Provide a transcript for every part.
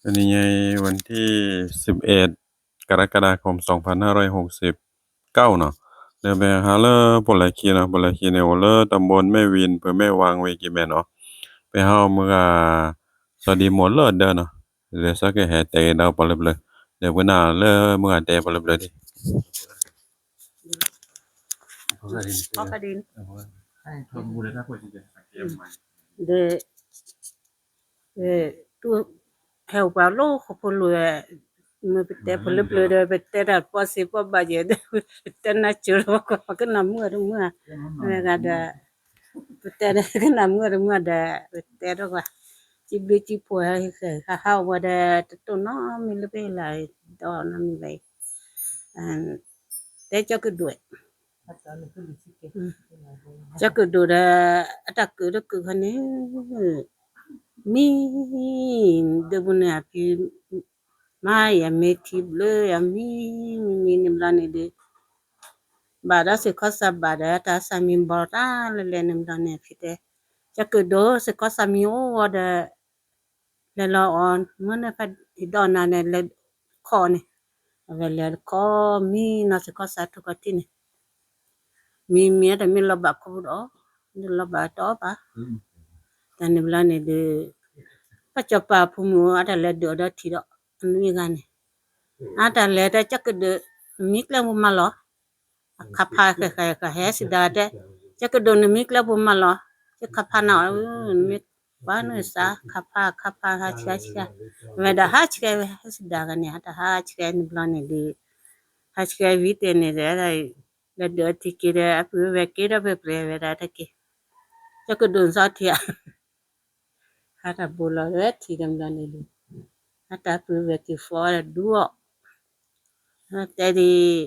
တနံၤညါအံၤ วันที่สิบเอ็ด กรกฎาคม สองพันห้าร้อยหกสิบเก้า နီၤ, ဒီးပဟးလၢပိာ်လဲၣ်ခံနီၤ, ပိာ်လဲၣ်ခံန့ၣ် အိၣ်လၢ ตำบลแม่วิน อำเภอแม่วาง ဝ့ၢ်ကံၢ်မဲနီၤ, ပဟးအီၣ်မုၢ်ဂၤ စီၤဒံမိၣ်လၢအဒၢနီၤ, ဒီးစးကဟဲတဲက့ၤဒီးပှၤလၢပျၢၤ, ဒီးပနၢ်လၢမုၢ်ဂၤတဲပှၤလၢပျၢၤဒံး ဒီး တူၢ်ဟဲအိၣ်ပှၤလၢဃိာ်ဖိလိၤ, မ့ၢ်ပတဲဖိလၢပျၢၤဒီး ပတဲတၢ်ပီစ့ပီဘၣ်ယဲၢ်ဒီး ပတဲနၢ်စၢၤလီၤ ပကနၣ်မုာ်တမုာ်ဧါ, ဝဲဂၤဒီး ပတဲဒီးကနၣ်မုာ်တမုာ်ဒီး ပတဲထီၣ်ကွၢ်, စံးဘျုးစံးဖှိၣ်ဟဲဟးဟးအိၣ်ဝဲဒီး တတိၢ်နီတမံၤလၢပဟ့ၣ်လီၤဒီးနီတမံၤဘၣ်အံၤ, တဲကၠီကဒိၣ် ကၠီကဒိၣ်ဒီး အတၢ်ကုာ်တကုာ်ခီန့ၣ် မံ ဒုးပူၤန့ၣ်အဖံ မါအံၤအမ့ၢ်ထံဘျၢအမံ မံမံန့ၣ်ဘျီန့ၣ်ဒီး ဘၣ်ဒီးစ့ၢ်ခီစၢ်ဘၣ်ဒီး တၢ်စၢ်မံဘီတၢ်လၢလဲၤန့ၣ်ဘျီန့ၣ် ဖံတဲ ကၠီကဒိၣ် စ့ၢ်ခီစၢ်မံအိၣ်ဝဲဒီး လဲၤလီၤအီၤ မ့ၢ်န့ၣ်ဖဲဒံးဒီးနၤန့ၣ် လဲၤခီန့ၣ်, အဝဲလဲၤခီမံနီၤစ့ၢ်ခီစၢ်ထုကီၢ်ထံန့ၣ် မံမံအတၢ်မ့ၢ်လီၤဘၣ်ခီပူၤဒီး လီၤဘၣ်တအီၣ်ဘၣ်, တၢ်န့ၣ်ဘျီန့ၣ်ဒီး ပၢ်စီၤပၤအဖိမုၣ်အတၢ်လဲၤဒုးအီၤဒီးထံဒီး အနွံဂၤန့ၣ်, အတၢ်လဲၤတဲ ကၠီကဒိၣ် နမံကျဲပူၤမါလီၤ, အခါဖးဃဲဃဲဃဲဟဲစံးဒၣ်တဲ, ကၠီကဒိၣ်နမံကျဲပူၤမါလီၤ, ယခါဖးနၤအီၤ နမ့ၢ်ကွၢ်နုာ်စါ ခါဖးခါဖးဟးဆှဲဆှဲ, ဝဲဒၣ်ဟးဆှဲဝဲ ဟဲစံးဒၣ်ဂၤန့ၣ် အတၢ်ဟးဆှဲန့ၣ်ဘျီန့ၣ်ဒီး ဟးဆှဲဝံၤတဲန့ၣ်ဒီး လဲၤဒုးအီၤထံက့ၤဒီး အပုၢ်ဝဲၢ်က့ၤဒီးပှဲၤပှဲၤဝဲဒၣ်တၢ်က့ၤ, ကၠီကဒိၣ်နစီထံဧါ ဟးတၢ်ဘိလီၤဝဲထံဒီးဘျီန့ၣ်ဒီး အတၢ်ပုၢ်ဝဲၢ်က့ၤဖီဒီးဒူအီၤ, တဲဒ်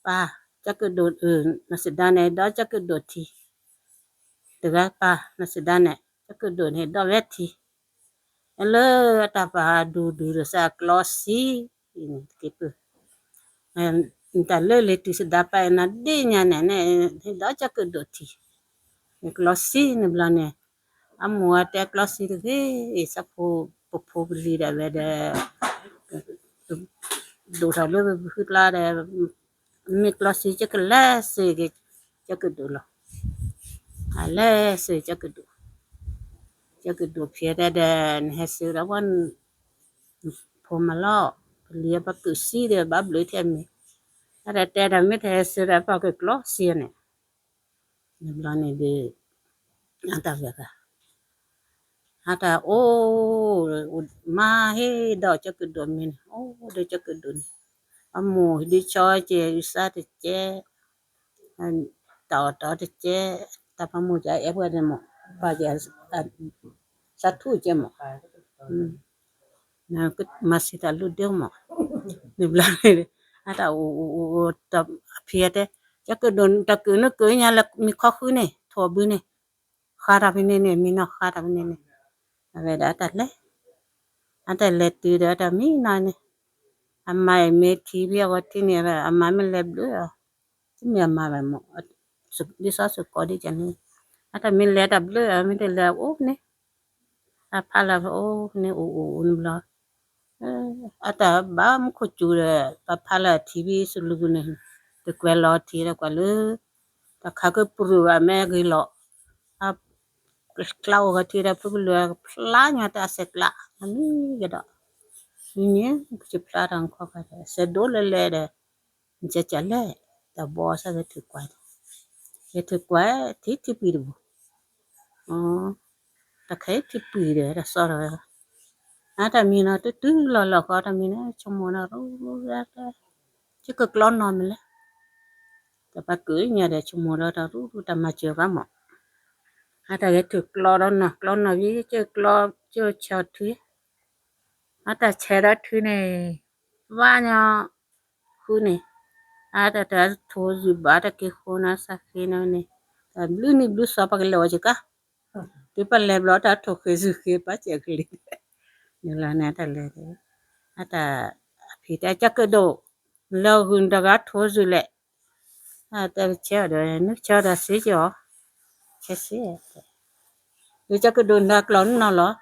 ပၢ် ကၠီကဒိၣ် နစံးဒၣ်န့ၣ် ဒီးကၠီကဒိၣ်ထံ, တဂၤပၢ် နစံးဒၣ်န့ၣ် ကၠီကဒိၣ်န့ၣ်ဒီးဝဲထံ, လၢအတၢ်ပာ်ဒူဒူဒီးစးကျီစံ တက့ၤပၢၢ် တၢ်လၢလံာ်တုၤစဒါပာ်အနၤဒ့ၣ်ညါန့ၣ်န့ၣ် ဒီးကၠီကဒိၣ်ထံ, ကျီစံန့ၣ်ဘျီန့ၣ် အမိၢ်အတဲကျီစံတဂ့ၤ, ဆၣ်ဖိပဖိပလံၤဒၣ်ဝဲဒီး ဒိၣ်ထီၣ်လၢပဖုကျါဒီး မ့ၢ်ကျီစံကကလဲၤစ့ၢ်က့ၤ ကၠီကဒိၣ်လီၤ, အလဲၤစ့ၢ်ကၠီကဒိၣ်, ကၠီကဒိၣ်ဖံတဲဒီး နဟဲစ့ၢ်ဒီးပှၤ ဖိမၤလီၤ, ပလံၤပကုာ်စံဒီးဘၣ်ဘျုးထဲမ့ၢ်, အတၢ်တဲဒီးမ့ၢ်တဟဲစ့ၢ်ဒီးပှၤကကျီစံန့ၣ်, န့ၣ်ဘျီန့ၣ်ဒီး အတၢ်ဝဲၢ်ဂၤ အတၢ်အိၣ် မါဟ့ၣ်ဒီးကၠီကဒိၣ်မ့ၢ်န့ၣ် အိၣ်ဒီးကၠီကဒိၣ်န့ၣ်, အမိၢ်ဒုးဆီကဲအုၣ်စါတကဲ, တၢ်အီၣ်တီတကဲ, တၢ်ဖးမိၢ်ကအဲၣ်ပှၤန့ၣ်မ့ၢ်, ပှၤကဲ စးထူၣ်ကဲမ့ၢ်, မၤစံးတၢ်လူၢ်ဒ့မ့ၢ်, န့ၣ်ဘျီန့ၣ် အတၢ်အိၣ်အိၣ်အိၣ် အဖံတဲ ကၠီကဒိၣ် တၢ်ကုာ်နကုာ်ညါလၢမံၤခီဃုန့ၣ် ထိၣ်ဘုန့ၣ် ဃါတၢ်ဖဲန့ၣ်န့ၣ် မံၤနီၢ်ဃါတၢ်ဖဲန့ၣ်န့ၣ်, အဝဲဒၣ်အတၢ်လဲၤ, အတၢ်လဲၤတုၤဒီးအတၢ်မံနီၤန့ၣ်, အမါအံၤမ့ၢ်ထံဖဲအဂီၢ်ထံန့ၣ် အမါမ့ၢ်လဲၤဘျုးအီၤ, တမ့ၢ်အမါဘၣ်မ့ၢ်, ဒ်စီၤစ့ၢ်ကီးဒ်ကန့ၣ်, အတၢ်မ့ၢ်လဲၤတၢ်ဘျုးအီၤ မ့ၢ်တလဲၤအိၣ်န့ၣ်, အဖးလၢဖဲအိၣ်န့ၣ်အိၣ်အိၣ်န့ၣ်ဘျီ အတၢ်ဘၣ်မူခိၣ်စူၤဒီး ပဖးလၢအထံဘံၣ်စလူၤပူၤန့ၣ်, တကွဲးလီၤထံဒီးကွၢ်လၢ တၢ်ခးကပြုၢ်ဘၣ်မ့ၢ်ဂ့ၤလီၤ, အကျါအိၣ်ဂၤထံဒီးဖုကလုာ်ဖျါညါတၢ်အစဲးကျါ, အမံၤကဒီး, မံၤမံၤ ကစံးဖျါတၢ်ခီခါဒီး စဲးဒိၣ်လဲၤလဲၤဒီး နကကလဲၣ်, တၢ်ဘီစၢ်ဂဲၤထုးကွၢ်, ဂဲၤထုးကွၢ် ထံထံပှံၤတဘိ, တၢ်ခဲအံၤထံပှံၤဒီး တၢ်စီၣ်ထီၣ်ဝဲ, အတၢ်မံၤနီၤ တုၤတုၤလီၤလီၤဃီ တၢ်မံၤန့ၣ် ဆိကမိၣ်နီၤ ရူရူရါရါ, ယကကျီနီၤမ့ၢ်လဲၣ်, တၢ်ပာ်ကုာ်ညါဒီး ဆိကမိၣ်ဒီးတၢ်ရူရူ တၢ်မၤစၢၤဘၣ်မး, အတၢ်ဂဲၤထုးကျီဒီးနီၤ ကျီနီၤ ယကကျီ ကဆီၣ်ထွံ အတၢ်ဆဲးဒီးထွံန့ၣ်, ဝါညီ, ဃုန့ၣ်, အတၢ်တၢ်ထိၣ်ယုၢ်ဘၣ်တၢ်က့ၤဃိနီၤ စးဃ့နီၤန့ၣ်, တၢ်ဘျုးနံၣ်ဘျုးသီပကလဲၤဝဲကကါ, တုၤပလဲၤဘျီတၢ်ထိၣ်ဃ့ၢ်ယုၢ်ဃ့ၢ်ပာ်စဲးကလံၤ, န့ၣ်လီၤန့ၣ်တၢ်လဲၤ, အတၢ်, အဖံတဲကၠီကဒိၣ်, လၢဂုၢ်နတဂၤထိၣ်ယုၢ်လဲၣ်, အတဲပဆဲးအီၤဒီး နဆဲးအီၤဒီးစ့ကီး, ဆဲးစ့, ဒီးကၠီကဒိၣ်နၤကျီနီၤလီၤ,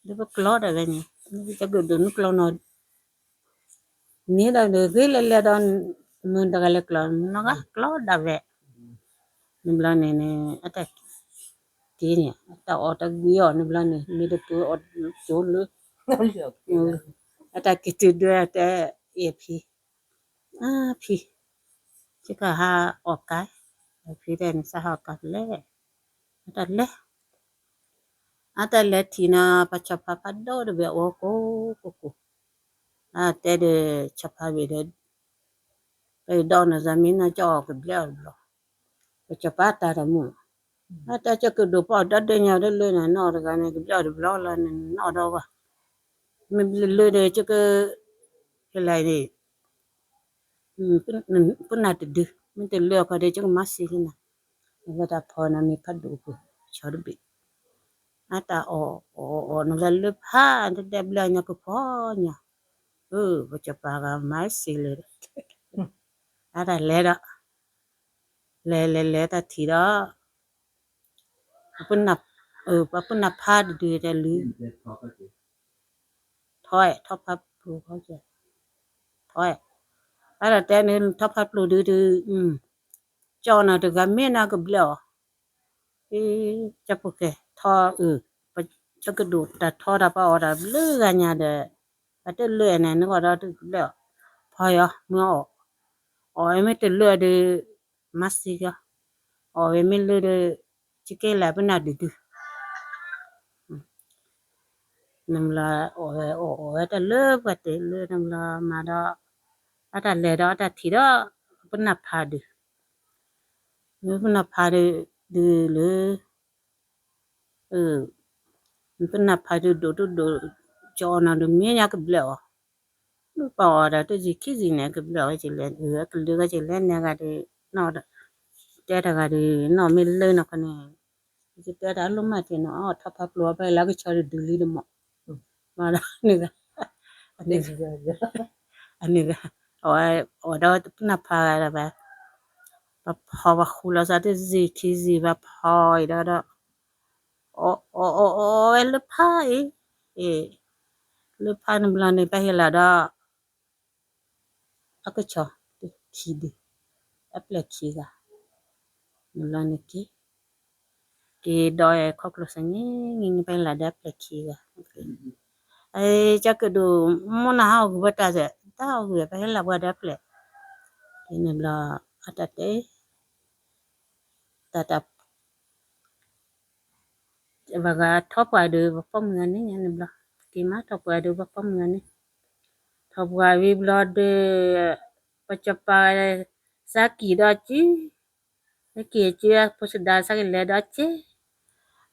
ဒီးပကျီဒီးဝဲန့ၣ် ကကဒိးနကျီနီၤ, န့ၣ်ဒီးဂ့ၤလဲၤလဲၤဒီး မုၢ်တဂၤလဲၤကျီ မုၢ်နီၢ်ဂၤကျီဒၣ်ဝဲ, န့ၣ်ဘျီန့ၣ်န့ၣ် အတၢ်က့ၤန့ၣ် အတၢ်အီၣ်တၢ်ကွံအီၤန့ၣ်ဘျီန့ၣ် မ့ၢ်တတုၤအီၤကၠိလၢ အတၢ်က့ၤတုၤဒၢတဲ အ့ၣ်ဖံ, အဖံ, ယကဟးအီၣ်ကါ, အဖံတဲန့ၣ် စးဟးအီၣ်ကါလဲၣ်, အတၢ်လဲၤ အတၢ်လဲၤထံၣ်နီၤ ပှၤစီၤပၤဖးဒိၣ်တဘ့ၣ်အဝဲကိးကိးကိး, အတဲဒီး စီၤပၤဘ့ၣ်ဒီး ပဒီးနီၢ်သးမ့ၢ်နီၢ်ကၠီအီၣ်ကဘျဲးအီၤတဘျီ, ပစီၤပၤတၢ်တမုာ်, အတဲကကဒိးပအီၣ်ဒီဒၢညါဒီးလၢနနီၢ်တဂၤန့ၣ် ကဘျဲးအီၤတဘျီလီၤန့ၣ် နီၢ်ဒီးဝဲ, မ့ၢ်လၢဒီးကက ဖဲလဲၣ်န့ၣ် ပနၢ်တဒု, မ့ၢ်တလၢအခီဒီး ကကမၤစ့က့ၤနၤ, နဝဲတၢ်ဖီနၤမ့ၢ်ဖးဒိၣ်ပူၤ ဆီတဘ့ၣ်, အတၢ်အီၣ်အီၣ်အီၣ် နဝဲလၢဖးတဒဲးဘျဲၣ်ညါကဖီညါ, ပစီၤပၤဂၤမၤစ့လၢ အတၢ်လဲၤဒီး လဲၤလဲၤလဲၤတၢ်ထံၣ်ဒီး ပနၢ်ဖးတဒုတဲလံ, ထီအဲၣ် ထီဖးပျိၤ, ထီအဲၣ်, အတၢ်တဲန့ၣ် ထီဖးပျိၤဒုဒု, ကၠီနီၢ်တဂၤမ့ၢ်နီၢ်ကဘျဲးအီၤ, ကၠီဖိကဲ ထီအုး, ကၠီကဒိၣ်တၢ်ထီတၢ်ပှၤအီၣ်တၢ်ဘျုးဂၤညါဒီး အတလၢန့ၣ် နဂီၢ်ဒီးတကဘျဲးအီၤ, ဖီအီၤ မ့ၢ်အီၣ်, အီၣ်ဝဲမ့ၢ်တလၢဒီး မၤစ့က့ၤအီၤ, အီၣ်ဝဲမ့ၢ်လၢဒီး ကကဲလၢပနၢ်ဒုဒု နဘျီအီၣ်ဝဲအီၣ်အီၣ်ဝဲတၢ်လၢပှၤတဲလၢနဘျီမၤဒီး အတၢ်လဲၤဒီးအတၢ်ထံၣ်ဒီး ပနၢ်ဖးဒု, ပနၢ်ဖးဒုဒုလၢ ပနၢ်ဖးဒုဒိၣ်တဒိၣ် ကၠီနီၢ်ဒုးမ့ၢ်ညါကဘျဲးအီၤ, ပှၤအီၣ်ဒီးတယံာ်ခံယံာ်န့ၣ် ကဘျဲးအီၤကလဲၤ ကလုာ်ကလဲၤနဲဂၤဒုး နီၢ်ဒီး တဲတဂၤဒုး နီၢ်မ့ၢ်လၢနီၢ်ခီန့ၣ် ယတဲတၢ်လိၣ်မးတ့ၢ်နီၤ အီၣ်ထီၣ်ဖးပျိၤအီၤ ပှၤလၢကဆီဒုးဒုးလံတမီၢ် မၤဒီးန့ၣ်ဂၤ အန့ၣ်ဂၤ အဝဲ အီၣ်ဒီးပနၢ်ဖးဂၤဒီးဘၣ် ပှၤဖီပှၤဃူလီၤသးတယံာ်ခံယံာ် ပှၤဖီအံၤဒီးဒီး အီၣ်အီၣ်အီၣ်အီၣ်ဝဲလၢဖးအံၤ အ့ၣ် လၢဖးန့ၣ်ဘျီန့ၣ် ပဟ့ၣ်လီၤဒီး အကဆီခံဒု အပျဲၢ်ခံဂၤ န့ၣ်ဘျီန့ၣ်က့ၤ က့ၤဒီးခီၣ်ကျိၣ်စ့ၢ်န့ၣ် ပဟ့ၣ်လီၤဒီးအပျဲၢ်ခံဂၤ ကၠီကဒိၣ် မိၢ်နၤဟးအီၣ်ဂုၤဘၣ်တၢ်စဲး တၢ်အီၣ်ဂုၤ ပဟ့ၣ်လီၤပှၤဒီးအပျဲၢ် က့ၤန့ၣ်ဘျီ အတၢ်တဲ တၢ်တၢ် ဘၣ်ဂၤထီၣ်ပှၤဒီး ပပိာ်မုၣ်ဂၤန့ၣ်ညါန့ၣ်ဘျီ က့ၤမးထီၣ်ပှၤဒီး ပပိာ်မုၣ်ဂၤန့ၣ် ထီၣ်ပှၤဝံၤဘျီဒီး ပစီၤပၤ စးကံၣ်ဒီးက့ၤ က့ၤက့ၤ ဖိစဒါစးက့ၤလဲၤဒီးက့ၤ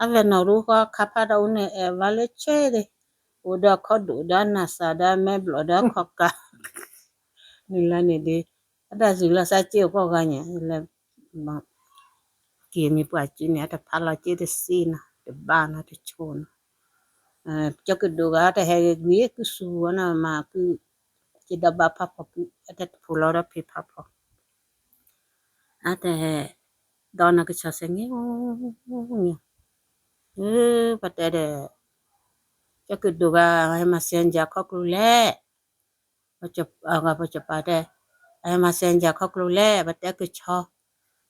အဝဲနီၢ်ရူဃီခါဖးဒီးအိၣ်န့ၣ် အဲၣ်ဝဲလၢဆဲးဒီး အိၣ်ဒီးခီဒိၣ်ဒီးနၢ်စၢ်ဒီးမဲာ်ဘျီၣ်ဒီးခီၣ်ကၢ် နုာ်လီၤန့ၣ်ဒီး အတၢ်စူၤလီၤစးက့ၤအိၣ်ကိးဂၤညါ လၢ က့ၤမံၤပှၢ်စုန့ၣ် အတဖးလီၤက့ၤတစ့နီၤ တဘၣ်နီၤ တဆိနီၤ ကၠီကဒိၣ်ဂၤ တဟဲဂ့ၤကွံာ် ကုစူၤဝဲနီၤ မၤကု က့ၤဒီးဘၣ်ဖးဖီကု အတၢ်တဖိးလီၤဒီးဖံးဖးဖီ အတဟဲ ဒီးနီၢ်ကဆီစ့ၢ်န့ၣ် ပတဲဒီး ကၠီကဒိၣ်ဂၤ ဟဲမၤစ့ၢ်ကီၤခီၣ်ကျိၤလဲၣ် ပစီၤပၤတဲ အဟဲမၤစ့ၢ်ကီၤခီၣ်ကျိၤလဲၣ် ပတဲ ကဆီ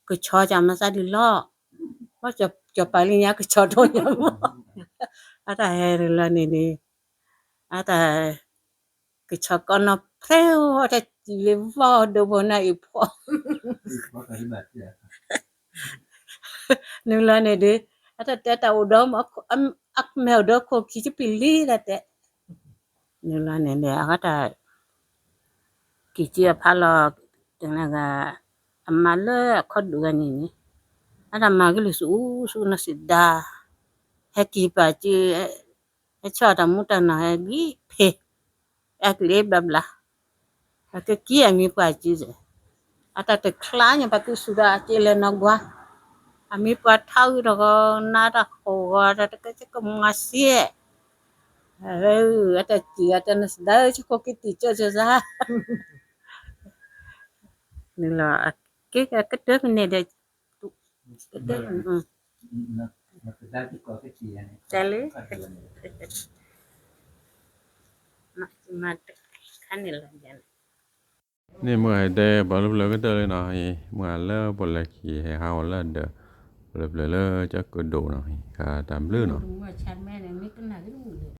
ကမၤသးဒ်လီၤ ပစီၤပၤလၢညါကဆီထီၣ်ညါမး အတၢ်ဟဲရူၤလီၤန့ၣ်န့ၣ် အတၢ် ကဆီကီၢ်နီၢ်ဖျဲၣ် အတၢ်စံးလၢဝီၢ်ဒိဘိနၢ်အံၤဖီ နုာ်လီၤန့ၣ်ဒီး အတၢ်တဲတၢ်အိၣ်ဒီး အမဲာ်အိၣ်ဒီးခိၣ်ခံဆံပံၤလံတၢ်တဲ နုာ်လီၤန့ၣ်ဒီး အဂၤတၢ် က့ၤက့ၤအဖးလီၤ တနဂၤ အမါလၢအခီၣ်ဒူၣ်ဂၤန့ၣ်န့ၣ် အတၢ်မၤကလုၢ်ဆူၣ်ဆူၣ်နီၢ်စံးဒါ ဟဲက့ၤပာ်က့ၤ ဟဲဆီၣ်တၢ်မူတၢ်နီၢ်ဟဲဂံၢ်ဖံး အက့ၤဘျီဘျီ အကက့ၤအမံၤပှၢ်က့ၤ အတၢ်တချါညါ ပှၤကစူၤဒီးအက့ၤလဲၤနီၢ်ကွၢ် အမံၤပှၢ်ထါဂုာ်တဂီၤ နါတၢ်ဃိးဂီၤ တၢ်တကဲကမၤစ့ၢ် အတၢ်စံးအတၢ်နစဒါ ဆခိၣ်က့ၤတံာ်ကၠိၣ်ကၠိၣ်စါ နုာ်လီၤ က့ၤကတၢၢ်ဖဲန့ၣ်ဒီး ကတၢၢ် တဲလံ မၤတခါန့ၣ်လီၤယၤန့ၣ်, န့ၣ်မုၢ်ဂၤဟဲတဲပှၤလၢပျၢၤကတၢၢ်လံနီၤ, မုၢ်ဂၤလၢပှၤလဲၤခံဟဲဟးဂီၤလၢဒီး ပျၢၤပျၢၤလၢကၠီကဒိးနီၤ, ခါတၢ်ဘျုးနီၤ, မုၢ်ဆါမဲန့ၣ် မ့ၢ်ကနၣ်ကနၣ်